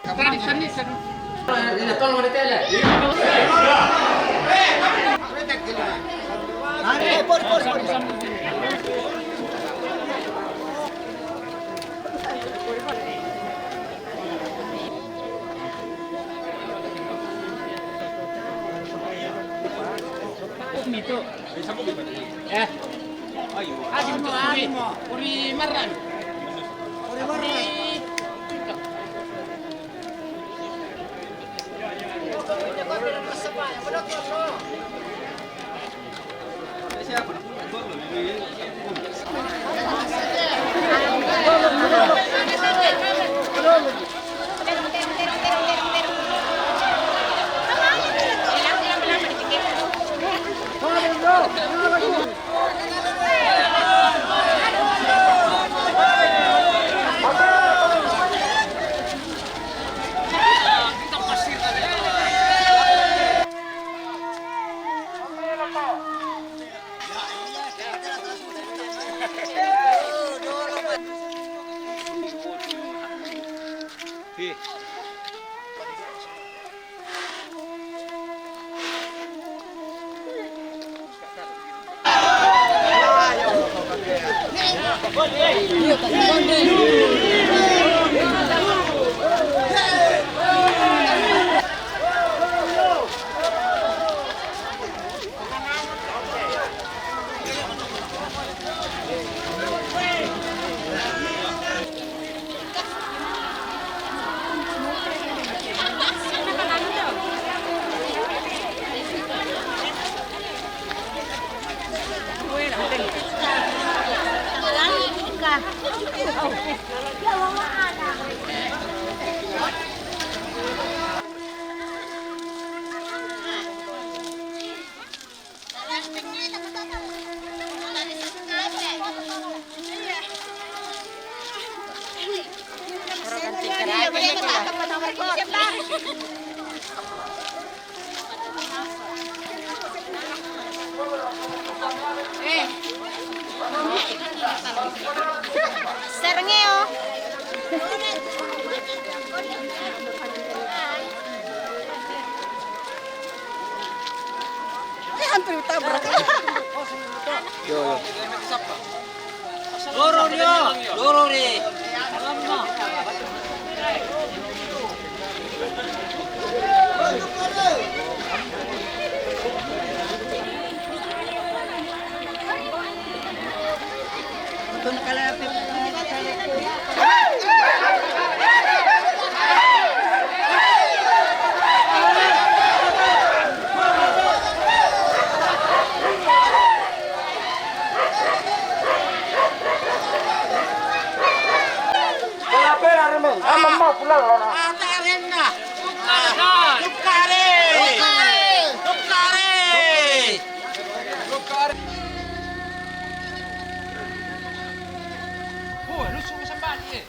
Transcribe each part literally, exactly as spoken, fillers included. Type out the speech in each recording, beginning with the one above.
Tadi sani sani. Mito. Eh. Agi mo, agi mo. Uri maran. Uri maran. Serengeo. Eh, hampir tabrak. Yo, yo. Loro dia, loro dia. Amen. Amen, mau pulang, Lona. Tukare! Tukare! Tukare! Oh, lu sungguh sempat, ye.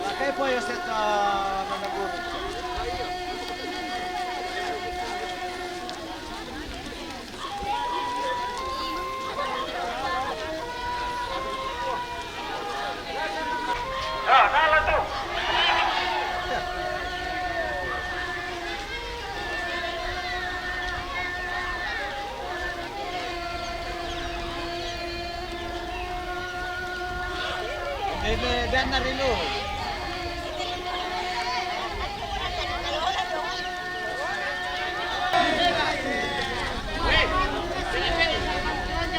Pakai po yung set, ah, managuro.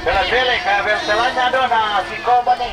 Bela-bela ka bela salanya dona si Koba ni.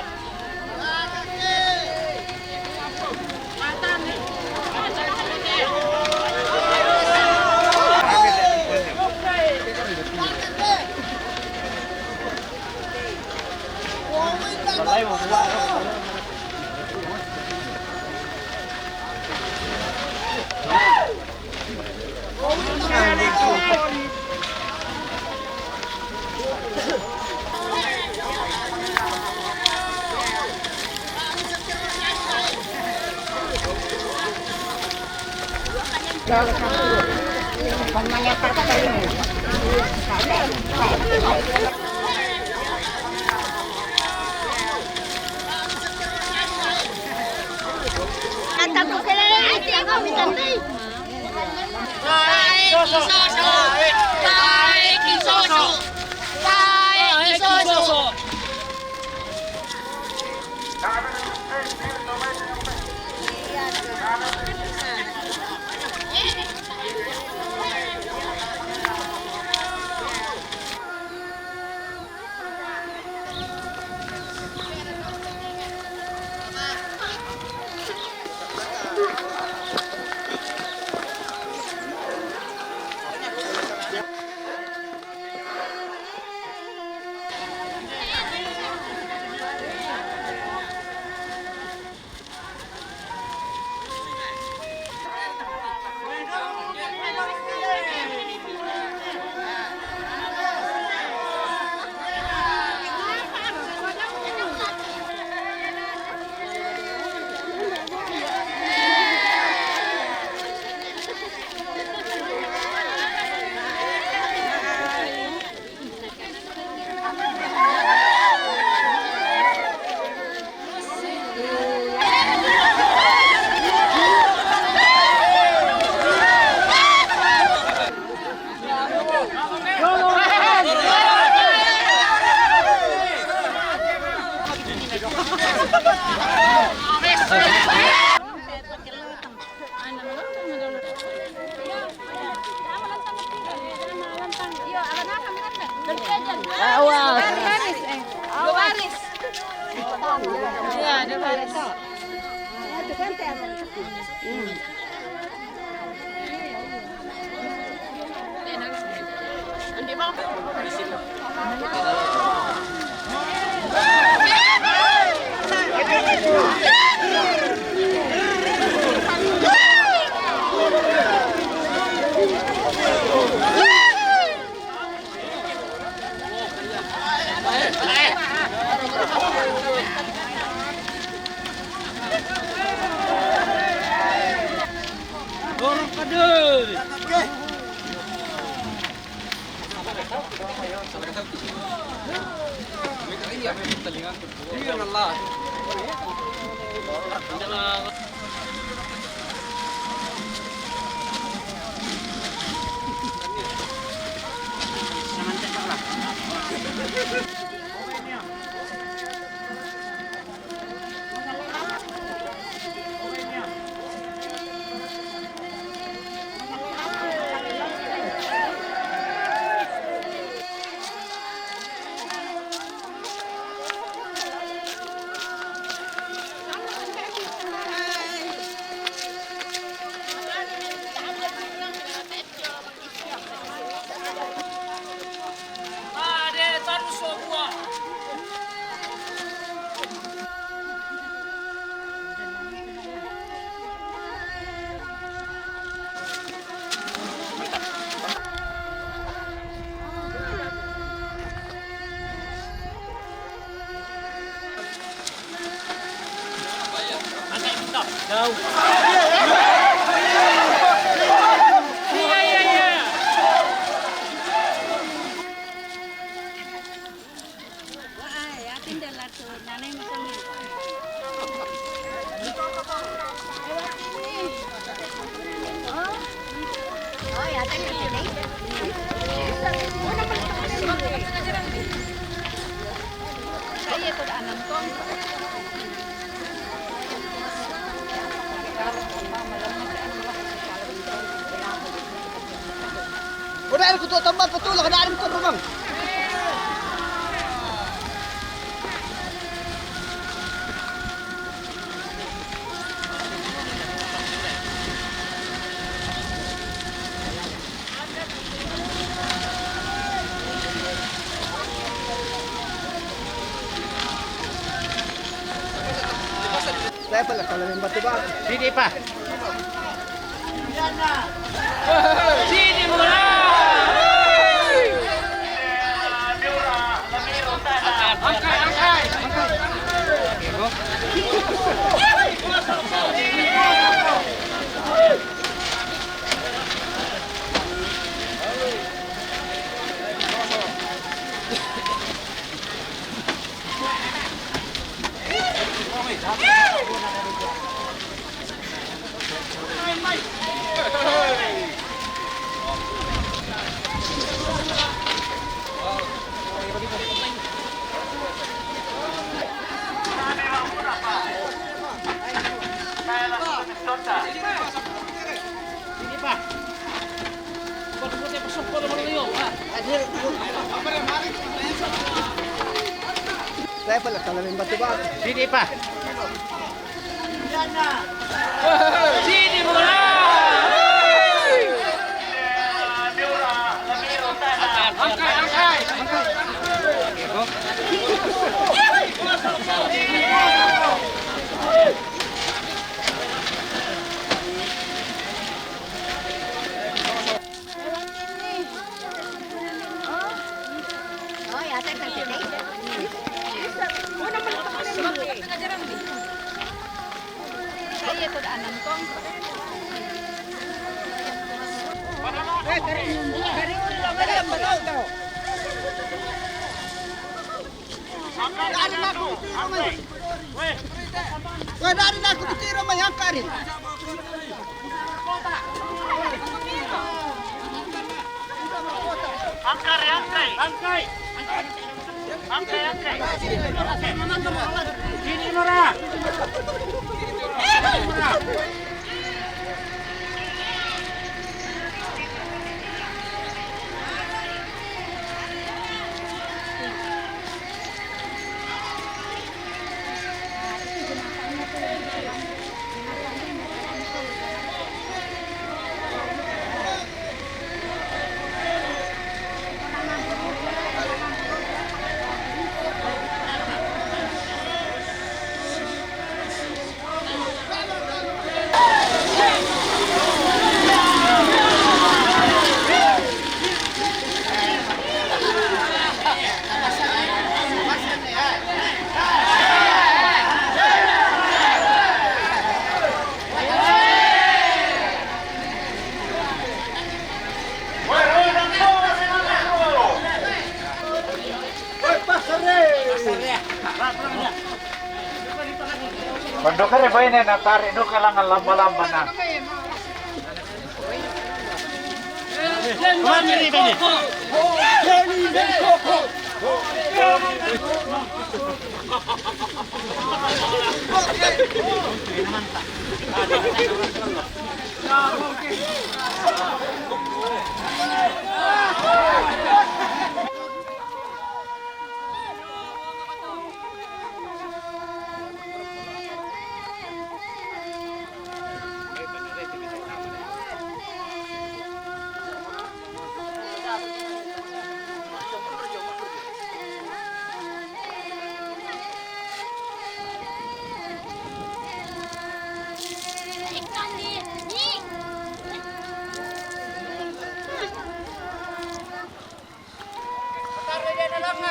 Awas. Dua baris. Iya, dua baris. Dahil ko to, tambal, patulak na rin ko rumang. Saya pala, kalau yung batu ba? Hindi pa. Hindi mo na! Angkay, angkay! Saya pala, kalau yung batu ba? Hindi pa. Sini mo na! Angkay, angkay! Wala na ako tiro may angkarin. Angkay, angkay. Angkay. Angkay, angkay. Sini mo na. Pag duka rin ba yun, eh, natari, duka lang ang lamba-lamba na.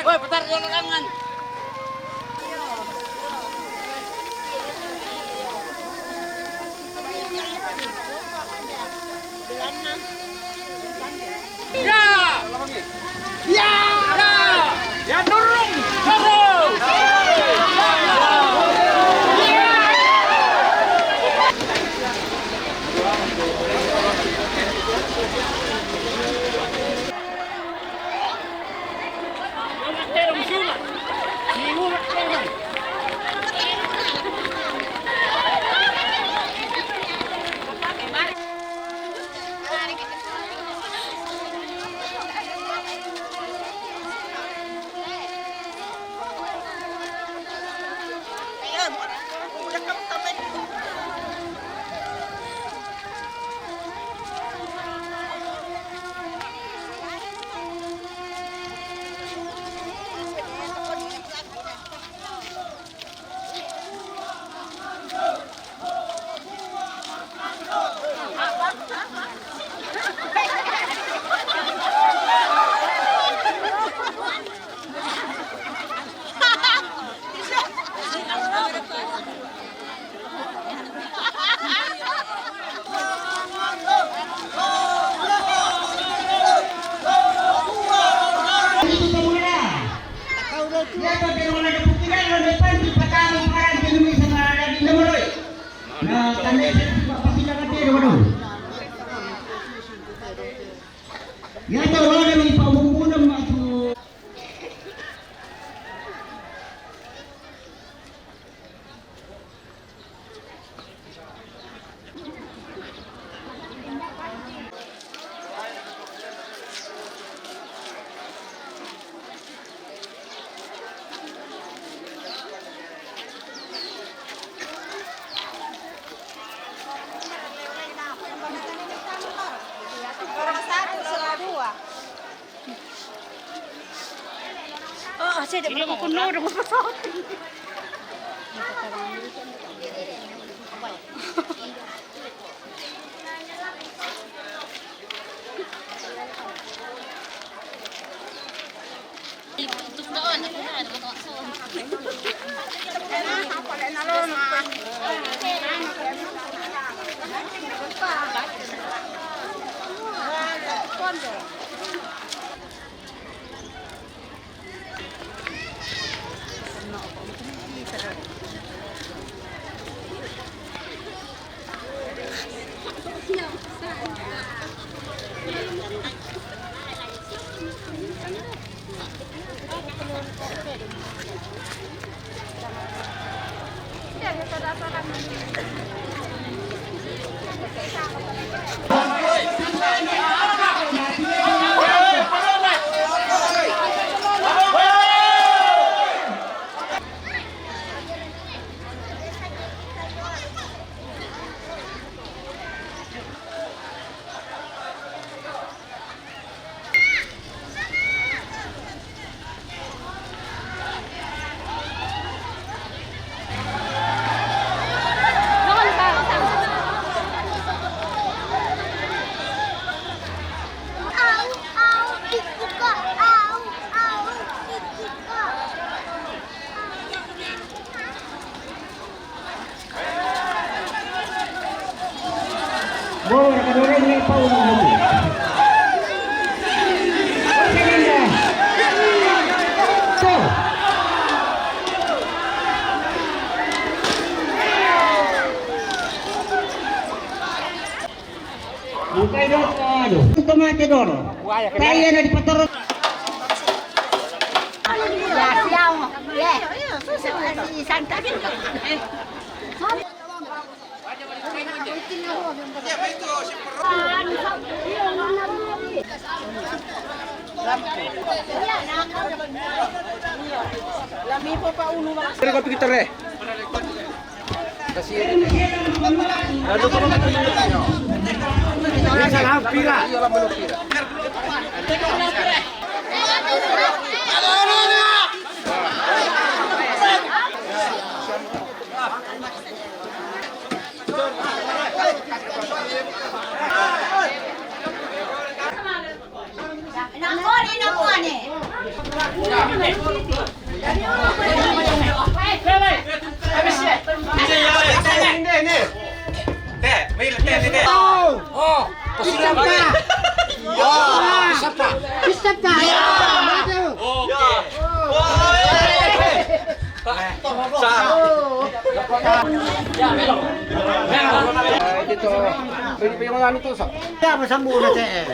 Hoy, patar na langan. Ya! Ya! Ya, dorong! Dorong! Dapat pero wala na putikan na may panty, pagkain, parang pinumi sa mga lagi na maloy. Na kami sa pagpapasikan natin, ano? Yan daw, wala na may paumupunan, mga Oo, kasi di ba ko kunod ang pasok? Ito doon, ito na, ano ba ito? Bola ka dua ni pau na mutu. Go! Bukai dot, aduh. Tomate dor. Kaya na di patorot. Ya, siya mo. Le. Isang tabi. Lami po pa uno. Pero kapag kita re. Kasi, ano ko naman? Salam, pira. Hindi, hindi. Te, may te, te, te. Oh, pasilang ka. Oh, isa pa. Isa pa. Yeah. Okay. Sa Dito. Pwede pa yung ano to sa. Kaya masambo na siya eh.